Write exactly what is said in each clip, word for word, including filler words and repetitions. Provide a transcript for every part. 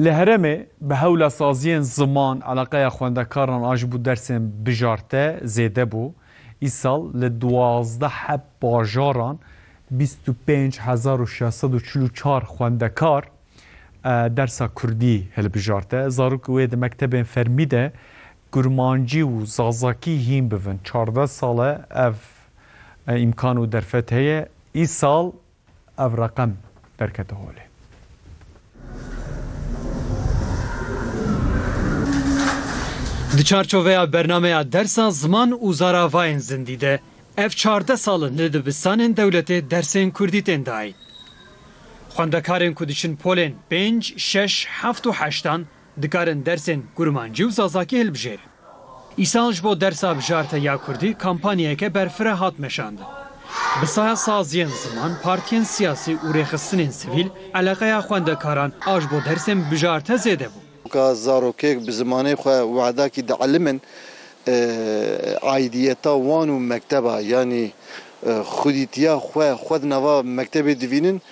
Li herêmê bi hewla saziyên ziman eleqeya xwendekaran a ji bo dersên bijarte zêde bû. Îsal li duwazdeh heb bajaran bîst û pênc hezar û şeş sed û çil û çar xwendekar, e, dersa kurdî hilbijarte. Zarok wê di mektebên fermî de kurmancî û zazakî hîn bibin. Çardeh sal e ev, e, îmkan û derfet heye. Îsal ev reqem derkete holê. Di çarçoveya bernameya dersa ziman û zaravayên zindî de, ev çardeh sal in li dibistanên dewletê dersên kurdî tên dayîn. Xwendekarên ku diçin polên pênc, şeş, heft û heştan dikarin dersên kurmancî û zazakî hilbijêrin. Îsal ji bo dersa bijarte ya kurdî kampanyayeke berfireh hat meşandin. Bi saya saziyên ziman, partiyên siyasî û rêxistinên sivîl eleqeya xwendekaran a ji bo dersên bijarte zêde bû. Ka zarokek bi zimanê xwe wehda kî dielimin, e, aidiyeta wan û mekteba, yanî, e, xwedîtiya xwe, xwe di nava mektebê divînin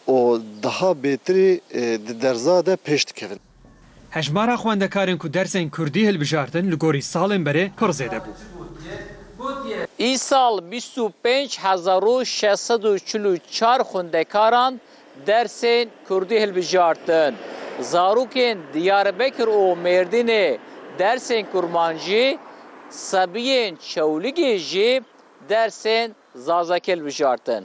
û daha bêtirî, e, di derza de pêş dikevin. Hejmara xwendekarên ku dersên kurdî hilbijartin li gorî salên berê pir zêde bû. Îsal bîst û pênc hezar û şeş sed û çil û çar xwendekaran dersên kurdî hilbijartin. Zarokên Diyarbekir û Mêrdînê dersên kurmancî, sebiyên Çewlîgê jî dersên zazakî hilbijartin.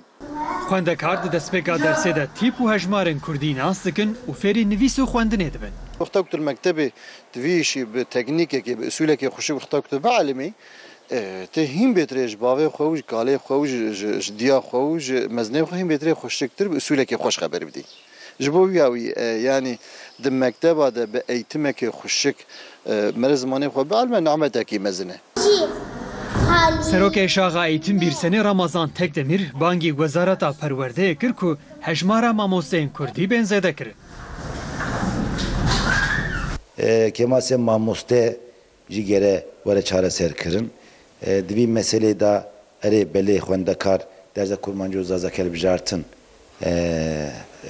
Xwendekar di destpêka dersê de tîp û hejmarên kurdî nas dikin û fêrî nivîs û xwendinê dibin. Wexta ku tu li mektebê, tu vî îşî bi teknîkekê, bi usûlekê xweşik wexta ku tu bielîmî, e, tu hîn bêtirê ji bavê xwe û ji kalê xwe û ji, ji, ji diya xwe û ji mezinê xwe hîn bêtirê xweşiktir bi usûlekê xweş xeber bidî. Ji bo wiya wî, e, yanî di mekteba de bi eğitimekê xweşik, e, mere zimanê xwe bielme, nimetekî mezin e. Serokê Şaxa Eğitim Bîrsenê Ramazan Tekdemîr bangî Wezareta Perwerdeyê kir ku hejmara mamosteyên kurdî bên zêde kirin. E, kêmasê mamoste jî gere were çareserkirin. E, di vî meselê de erê belê xwendekar dersa kurmancî û zazakî hilbijartin, e,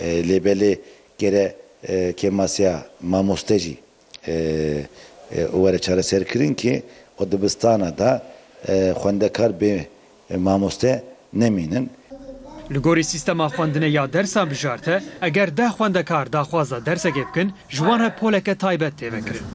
e, lê belê gere, e, kêmasiya mamoste jî, e, e, were çareserkirin ki o dibistana de, e, xwendekar bê mamoste nemînin. Li gorî sîstema xwendinê ya dersa bijarte, eger deh xwendekar daxwaza dersekê bikin, ji wan re poleke taybet tê vekirin.